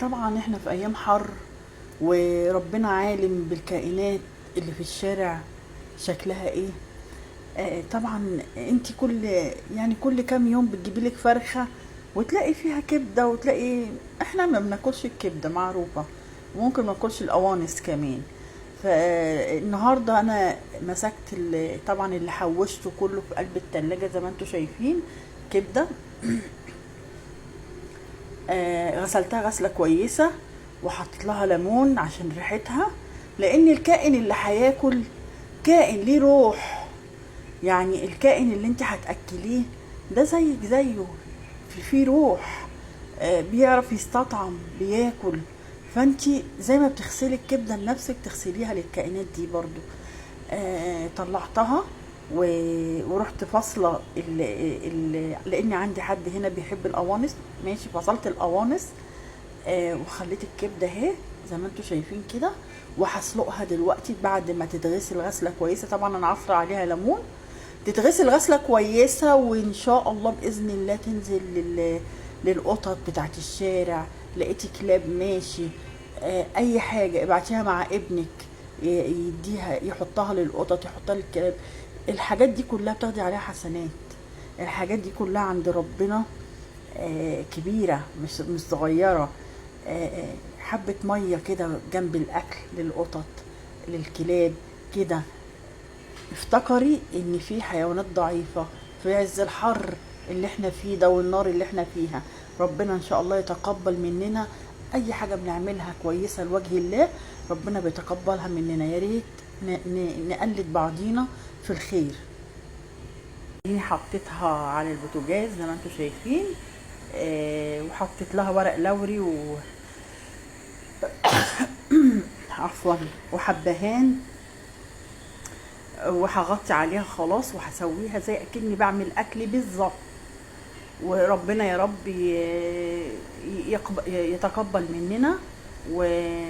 طبعا احنا في ايام حر، وربنا عالم بالكائنات اللي في الشارع شكلها ايه. طبعا انت كل كام يوم بتجيبي لك فرخة وتلاقي فيها كبده، وتلاقي احنا ما بناكلش الكبده معروفة، وممكن ما ناكلش القوانص كمان. فالنهارده انا مسكت طبعا اللي حوشته كله في قلب التلاجة زي ما انتم شايفين، كبده. غسلتها غسله كويسة وحطيت لها ليمون عشان ريحتها، لان الكائن اللي هياكل كائن ليه روح، يعني الكائن اللي انت هتاكليه ده زيك زيه، في روح، بيعرف يستطعم، بياكل. فانت زي ما بتغسلي الكبده لنفسك تغسليها للكائنات دي برضو. طلعتها ورحت فاصلة لان عندي حد هنا بيحب القوانص، ماشي، فصلت القوانص، وخليت الكبده اهي زي ما انتم شايفين كده، وهسلقها دلوقتي بعد ما تتغسل غسله كويسة. طبعا انا عصره عليها ليمون، تتغسل غسله كويسة، وان شاء الله باذن الله تنزل للقطط بتاعت الشارع. لقيتي كلاب ماشي، اي حاجة ابعتيها مع ابنك، يديها، يحطها للقطط، يحطها للكلاب. الحاجات دي كلها بتاخدي عليها حسنات، الحاجات دي كلها عند ربنا، كبيرة مش صغيرة. حبه مية كده جنب الاكل للقطط للكلاب كده. افتكري ان في حيوانات ضعيفة في عز الحر اللي احنا فيه ده والنار اللي احنا فيها. ربنا ان شاء الله يتقبل مننا اي حاجة بنعملها كويسة لوجه الله، ربنا بيتقبلها مننا. يا ريت نقلد بعضينا في الخير. دي حطيتها على البوتاجاز زي ما انتم شايفين، وحطيت لها ورق لوري و عفوا وحبهان، وهغطي عليها خلاص، وهسويها زي اكني بعمل اكل بالظبط. وربنا يا رب يتقبل مننا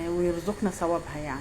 ويرزقنا ثوابها يعني.